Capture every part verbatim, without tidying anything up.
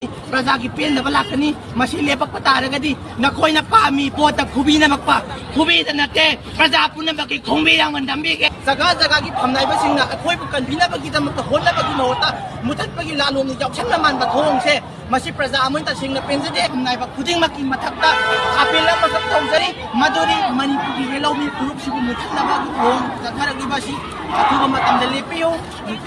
ꯄ꯭ꯔꯖꯥꯒꯤ ꯄꯦꯟꯗꯕ ꯂꯥꯛꯀꯅꯤ꯫ ꯃꯁꯤ ꯂꯦꯞꯄꯛꯄ ꯇꯥꯔꯒꯗꯤ ꯅꯈꯣꯏꯅ ꯄꯥꯝꯃꯤ ꯄꯣꯠꯇ ꯈꯨꯕꯤ ꯅꯝꯃꯛꯄ, ꯈꯨꯕꯤꯗ ꯅꯠꯇꯦ, ꯄ꯭ꯔꯖꯥ ꯄꯨꯝꯅꯃꯛꯀꯤ ꯈꯣꯡꯕꯤ ꯌꯥꯝꯅ ꯅꯝꯕꯤꯒꯦ꯫ ꯖꯒꯥ ꯖꯒꯥꯒꯤ ꯐꯝꯅꯥꯏꯕꯁꯤꯡꯅ ꯑꯩꯈꯣꯏꯕꯨ ꯀꯟꯕꯤꯅꯕꯒꯤꯗꯃꯛꯇ ꯍꯣꯠꯅꯕꯒꯤ ꯃꯍꯨꯠꯇ ꯃꯨꯊꯠꯄꯒꯤ ꯂꯥꯂꯣꯡꯅ ꯌꯥꯎꯁꯟꯕ ꯃꯥꯟꯕ ꯊꯧꯑꯣꯡꯁꯦ, ꯃꯁꯤ ꯄ꯭ꯔꯖꯥ ꯑꯃꯅ ꯇꯁꯦꯡꯅ ꯄꯦꯟꯖꯗꯦ꯫ ꯐꯝꯅꯥꯏꯕ ꯈꯨꯗꯤꯡꯃꯛꯀꯤ ꯃꯊꯛꯇ ꯑꯥꯄꯤꯜ ꯑꯃꯈꯛ ꯇꯧꯖꯔꯤ, ꯃꯗꯨꯗꯤ ꯃꯅꯤꯄꯨꯔꯒꯤ ꯌꯦꯜꯍꯧꯃꯤ ꯐꯨꯔꯨꯞꯁꯤꯕꯨ ꯃꯨꯊꯠꯅꯕꯒꯤ ꯊꯧꯑꯣꯡ ꯆꯠꯊꯔꯛꯂꯤꯕ ꯑꯁꯤ ꯑꯊꯨꯕ ꯃꯇꯝꯗ ꯂꯦꯞꯄꯤꯌꯨ꯫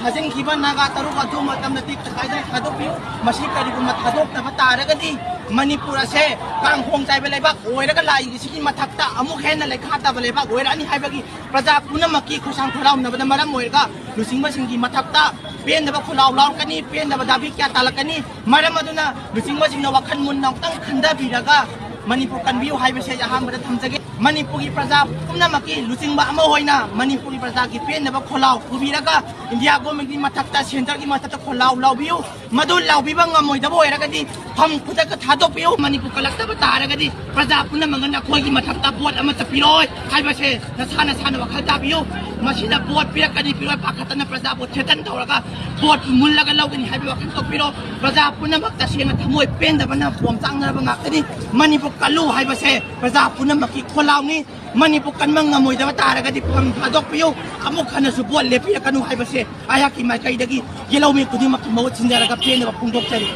ꯐꯥꯖꯤꯟꯈꯤꯕ ꯅꯥꯒꯥ ꯇꯔꯨꯛ ꯑꯗꯨ ꯃꯇꯝꯗ ꯇꯦꯛꯇ ꯀꯥꯏꯗꯅ ꯊꯥꯗꯣꯛꯄꯤꯌꯨ꯫ ꯃꯁꯤ ꯀꯔꯤꯒꯨꯝꯕ ꯊꯥꯗꯣꯛꯇꯕ ꯇꯥꯔꯒꯗꯤ ꯃꯅꯤꯄꯨꯔ ꯑꯁꯦ ꯀꯥꯡꯈꯣꯡ ꯆꯥꯏꯕ ꯂꯩꯕꯥꯛ ꯑꯣꯏꯔꯒ ꯂꯥꯛꯏꯁꯤꯒꯤ ꯃꯊꯛꯇ ꯑꯃꯨꯛ ꯍꯦꯟꯅ ꯂꯩꯈꯥ ꯇꯥꯕ ꯂꯩꯕꯥꯛ ꯑꯣꯏꯔꯛꯑꯅꯤ ꯍꯥꯏꯕꯒꯤ ꯄ꯭ꯔꯖꯥ ꯄꯨꯝꯅꯃꯛꯀꯤ ꯈꯣꯏꯁꯥꯡ ꯈꯣꯏꯔꯥꯎꯅꯕꯗ ꯃꯔꯝ ꯑꯣꯏꯔꯒ ꯂꯨꯆꯤꯡꯕꯁꯤꯡꯒꯤ ꯃꯊꯛꯇ ꯄꯦꯟꯗꯕ ꯈꯣꯜꯂꯥꯎ ꯂꯥꯎꯔꯛꯀꯅꯤ, ꯄꯦꯟꯗꯕ ꯗꯥꯕꯤ ꯀꯌꯥ ꯇꯥꯜꯂꯛꯀꯅꯤ꯫ ꯃꯔꯝ ꯑꯗꯨꯅ ꯂꯨꯆꯤꯡꯕꯁꯤꯡꯅ ꯋꯥꯈꯜ ꯃꯨꯟꯅ ꯑꯃꯨꯛꯇꯪ ꯈꯟꯊꯕꯤꯔꯒ ꯃꯅꯤꯄꯨꯔ ꯀꯟꯕꯤꯌꯨ ꯍꯥꯏꯕꯁꯦ ꯑꯩ ꯑꯍꯥꯟꯕꯗ ꯊꯝꯖꯒꯦ꯫ ꯃꯅꯤꯄꯨꯔꯒꯤ ꯄ꯭ꯔꯖꯥ ꯄꯨꯝꯅꯃꯛꯀꯤ ꯂꯨꯆꯤꯡꯕ ꯑꯃ ꯑꯣꯏꯅ ꯃꯅꯤꯄꯨꯔꯒꯤ ꯄ꯭ꯔꯖꯥꯒꯤ ꯄꯦꯟꯗꯕ ꯈꯣꯜꯂꯥꯎ ꯄꯨꯕꯤꯔꯒ ꯏꯟꯗꯤꯌꯥ ꯒꯣꯔꯃꯦꯟꯒꯤ ꯃꯊꯛꯇ, ꯁꯦꯟꯇꯔꯒꯤ ꯃꯊꯛꯇ ꯈꯣꯜꯂꯥꯎ ꯂꯥꯎꯕꯤꯌꯨ꯫ ꯃꯗꯨ ꯂꯥꯎꯕꯤꯕ ꯉꯝꯃꯣꯏꯗꯕ ꯑꯣꯏꯔꯒꯗꯤ ꯐꯝ ꯈꯨꯗꯛꯇ ꯊꯥꯗꯣꯛꯄꯤꯌꯨ꯫ ꯃꯅꯤꯄꯨꯔ ꯀꯜꯂꯛꯇꯕ ꯇꯥꯔꯒꯗꯤ ꯄ꯭ꯔꯖꯥ ꯄꯨꯝꯅꯃꯛꯅ ꯅꯈꯣꯏꯒꯤ ꯃꯊꯛꯇ ꯚꯣꯠ ꯑꯃꯠꯇ ꯄꯤꯔꯣꯏ ꯍꯥꯏꯕꯁꯦ ꯅꯁꯥ ꯅꯁꯥꯅ ꯋꯥꯈꯜ ꯇꯥꯕꯤꯌꯨ꯫ ꯃꯁꯤꯗ ꯚꯣꯠ ꯄꯤꯔꯛꯀꯅꯤ ꯄꯤꯔꯣꯏ ꯄꯥꯈꯠꯇꯅ ꯄ꯭ꯔꯖꯥꯕꯨ ꯊꯦꯇꯟ ꯇꯧꯔꯒ ꯚꯣꯠ ꯃꯨꯜꯂꯒ ꯂꯧꯒꯅꯤ ꯍꯥꯏꯕꯒꯤ ꯋꯥꯈꯜ ꯊꯣꯛꯄꯤꯔꯣ꯫ ꯄ꯭ꯔꯖꯥ ꯄꯨꯝꯅꯃꯛ ꯇꯁꯦꯡꯅ ꯊꯃꯣꯏ ꯄꯦꯟꯗꯕꯅ ꯄꯣꯝ ꯆꯥꯛꯅꯔꯕ ꯉꯥꯛꯇꯅꯤ꯫ ꯃꯅꯤꯄꯨꯔ ꯀꯜꯂꯨ ꯍꯥꯏꯕꯁꯦ ꯄ꯭ꯔꯖꯥ ꯄꯨꯝꯅꯃꯛꯀꯤ ꯈꯣꯜꯂꯥꯎꯅꯤ꯫ ꯃꯅꯤꯄꯨꯔ ꯀꯟꯕ ꯉꯝꯃꯣꯏꯗꯕ ꯇꯥꯔꯒꯗꯤ ꯐꯝ ꯊꯥꯗꯣꯛꯄꯤꯌꯨ꯫ ꯑꯃꯨꯛ ꯍꯟꯅꯁꯨ ꯚꯣꯠ ꯂꯦꯞꯄꯤꯔꯛꯀꯅꯨ ꯍꯥꯏꯕꯁꯦ ꯑꯩꯍꯥꯛꯀꯤ ꯃꯥꯏꯀꯩꯗꯒꯤ ꯌꯦꯜꯍꯧꯃꯤ ꯈꯨꯗꯤꯡꯃꯛꯀꯤ ꯃꯍꯨꯠ ꯁꯤꯟꯖꯔꯒ ꯄꯦꯟꯅꯕ ꯐꯣꯡꯗꯣꯛꯆꯔꯤ꯫